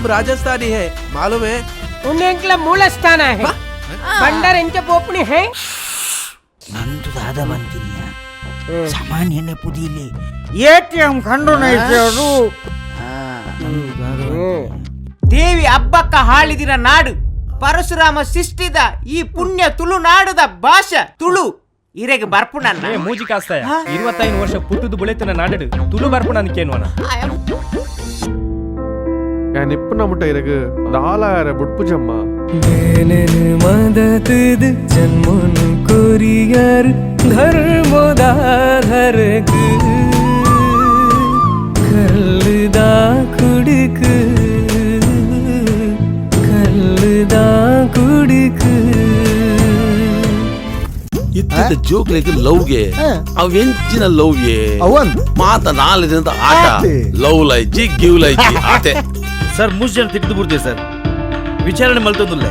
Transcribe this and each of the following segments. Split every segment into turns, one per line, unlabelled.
हम राजस्थानी है, मालूम है?
ಉಂದೆಂಕ್ಲ ಮೂಲ ಸ್ಥಾನ ಹೇ ಬಂಡರ್ ಎಂಚ ಪೋಪುಣಿ ಹೇ.
ನಂದು ದಾದ ಬಂತೀನಿ ಸಾಮಾನ್ಯ ಪುದೀಲಿ ಎ.ಟಿ.ಎಂ ಕಂಡು ನೈಸರು.
ದೇವಿ ಹಬ್ಬಕ್ಕ ಹಾಳಿದಿನ ನಾಡು, ಪರಶುರಾಮ ಸೃಷ್ಟಿದ ಈ ಪುಣ್ಯ ತುಳುನಾಡದ ಭಾಷೆ ತುಳು ಇರೆಗೆ ಬರ್ಪುಣನ್ನ.
ಏ ಮೂಜಿ ಕಾಸ್ತಾಯ, 25 ವರ್ಷ ಪುಟ್ಟುದು ಬುಳೆತನ ನಾಡಡು ತುಳು ಬರ್ಪುಣ ಕೇನ್ವನ.
ഞാൻ ಇಪ್ಪನ ಮುಟ್ಟ ಇರಗು ದಾಲಾಯರ ಬುಡ್ಪುಜಮ್ಮ.
ಮದತದ ಜನ್ಮನು ಕೊರಿಯರ್ ಧರ್ಮದಾಧರಕ್ ಕಲ್ಲುದಾ ಕುಡುಕು ಕಲ್ಲುದಾ ಕುಡುಕು.
ಇತ್ತಿದ್ದ ಜೋಕ್ಲೆಗ್ ಲವ್ಗೆ ಅವೆಂಚಿನ ಲವ್ಗೆ
ಅವನ್
ಮಾತ ನಾಲ್ಕು ಆಟ.
ಆತೆ.
ಲವ್ ಲೈಜಿ ಗಿವ್ ಲೈಜಿ ಆತೆ.
ಸರ್, ಮೂರು ಜನ ತಿಕ್ದು ಬಿಡ್ತೀವಿ ಸರ್, ವಿಚಾರಣೆ ಮಲ್ತೊಂದುಲ್ಲೆ.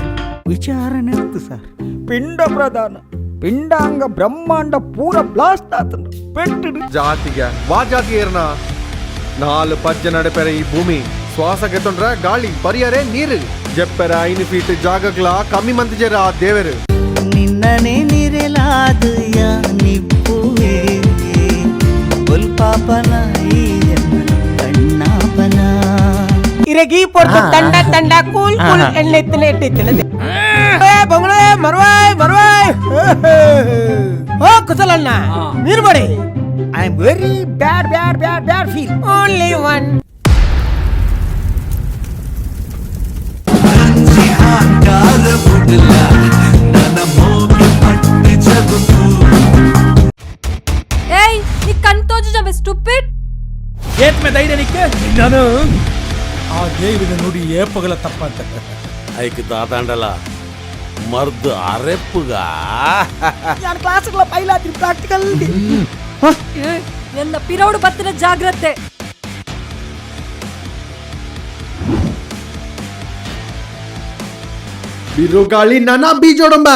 ವಿಚಾರಣೆ ಇತ್ತು ಸರ್. ಪಿಂಡ ಪ್ರಧಾನ ಪಿಂಡಾಂಗ ಬ್ರಹ್ಮಾಂಡ ಪೂರ ಬ್ಲಾಸ್ಟ್ ಆತನು ಪೆಟ್ಟು.
ಜಾತಿಗೆ ವಾ ಜಾತಿ ಏರ್ನ ನಾಲು ಪಜ್ಜ ನಡೆಪೆರ ಈ ಭೂಮಿ ಶ್ವಾಸ ಗೆತ್ತೊಂಡ್ರ ಗಾಳಿ ಪರಿಯರೇ ನೀರು ಜಪ್ಪೆರ 5 ಫೀಟ್ ಜಾಗಗ್ಲ ಕಮ್ಮಿ ಮಂತಿಜೇರ ಆ ದೇವರು.
ನಿನ್ನನೆ ನಿರೆಲಾದಯ ನಿಪ್ಪುವೆ ಪಾಪನ ಕಣ್ಣಾಪನ.
ಇರೆಗೆ ಈ ಪೊರ್ತು ತಂಡ ತಂಡ ಕೂಲ್ ಕೂಲ್ ಎಣ್ಣೆ ಇತ್ತಿನ ಎಟ್ಟಿತ್ತಿನ ಬಂಗ್ಳೆ ಮರ್ವಾಯ್ ಮರ್ವಾಯ್. ಓ ಕುಸಲಣ್ಣ, ನೀರು ಬಡಿ.
I am very bad bad bad bad feel.
Only one.
ಏಯ್, ನೀ ಕಣ್ ತೋಜುಜಂಬೆ ಸ್ಟುಪಿಡ್.
ಏತ್ಮೆ ಧೈರ್ಯ ನಿಕ್ಕೆ ನಾನು ಆ ದೇವಿನ ನುಡಿ ಏಪಗಲ ತಪ್ಪಂತ.
ಐಕ್ ದಾದಾಂಡಲ ಮರ್ದು ಅರೆಪ್ಪುಗ.
ನಾನು ಕ್ಲಾಸ್ಗಳ ಪೈಲಾತ್ರಿ ಪ್ರಾಕ್ಟಿಕಲ್.
ಎನ್ನ ಪಿರೌಡು ಬತ್ತಿನ ಜಾಗ್ರತೆ.
ಬಿರುಗಾಳಿ ನನ ಬೀಜೋಡಂಬ.